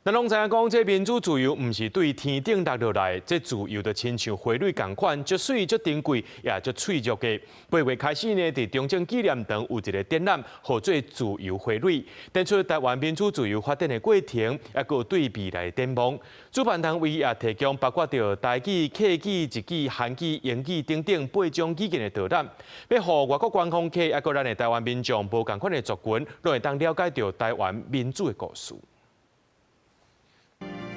咱攏知影講，這民主自由毋是對天頂落落來，這自由就親像花蕊仝款，足媠足珍貴，也足脆弱的。8月開始呢，佇中正紀念堂有一个展覽，號做自由花蕊，展出台灣民主自由發展的過程，抑閣有對未來的展望。主辦單位也提供包括著台語、客語、日語、韓語、英語等等八種語言的導覽，欲予外國觀光客，抑閣咱的台灣民眾無仝款的族群，攏會當了解著台灣民主的故事。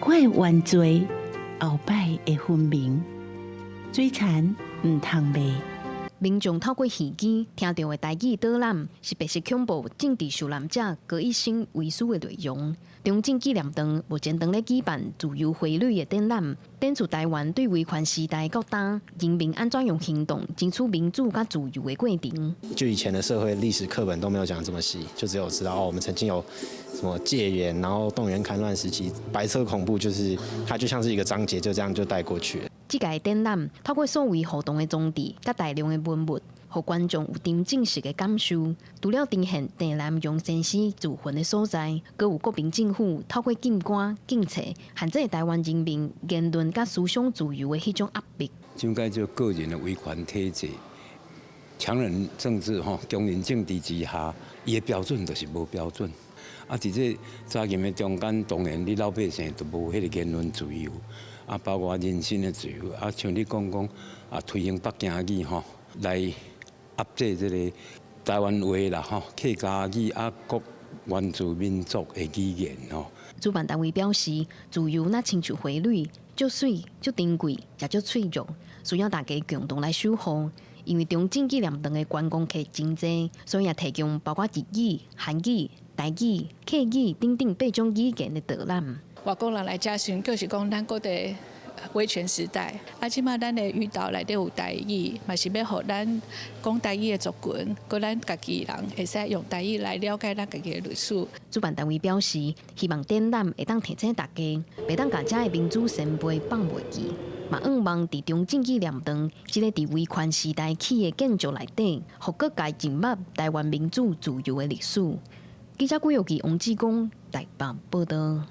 我會原罪，後擺會分明。水田毋通賣。民眾透過耳機聽著的台語導覽，是白色恐怖政治受難者高一生遺書的內容。中正紀念堂目前當咧舉辦自由花蕊的展覽，展出台灣對威權時代到今人民按怎用行動爭取民主佮自由的過程。就以前的社會歷史課本都沒有講這麼細，就只有知道哦，我們曾經有什麼戒嚴，然後動員戡亂時期，白色恐怖，就是它就像是一個章節，就這樣就帶過去。這屆展覽透過數位互動的裝置，佮大量的文物，予觀眾有沉浸式的感受。除了呈現鄭南榕先生自焚的所在，閣有國民政府透過禁歌、禁冊，限制台灣人民言論佮思想自由的彼種壓迫。這個叫個人的威權體制、強人政治吼，強人政治之下，伊的標準就是無標準。啊，佇這查禁的中間，當然你老百姓就無彼個言論自由。啊，包括人身的自由，啊，像你講講啊，推行北京語吼，來壓制這個台灣話啦吼，客家語啊，各原住民族的語言吼。主辦單位表示，自由若親像花蕊，足媠、足珍貴，也足脆弱，需要大家共同來守護。因為中正紀念堂的觀光客真濟，所以也提供包括日語、韓語、台語、客語等等八種語言的導覽。外國人來遮時，就是講咱閣佇威權時代，啊，這馬咱的語導內底有台語，嘛是欲予咱講台語的族群，閣咱家己人會使用台語來了解咱家己的歷史。主辦單位表示，希望展覽會當提醒大家，袂當共遮的民主前輩放袂記，嘛向望佇中正紀念堂這個佇威權時代起的建築內底，予各界認捌台灣民主自由的歷史。記者郭玉琪、王志剛台北報導。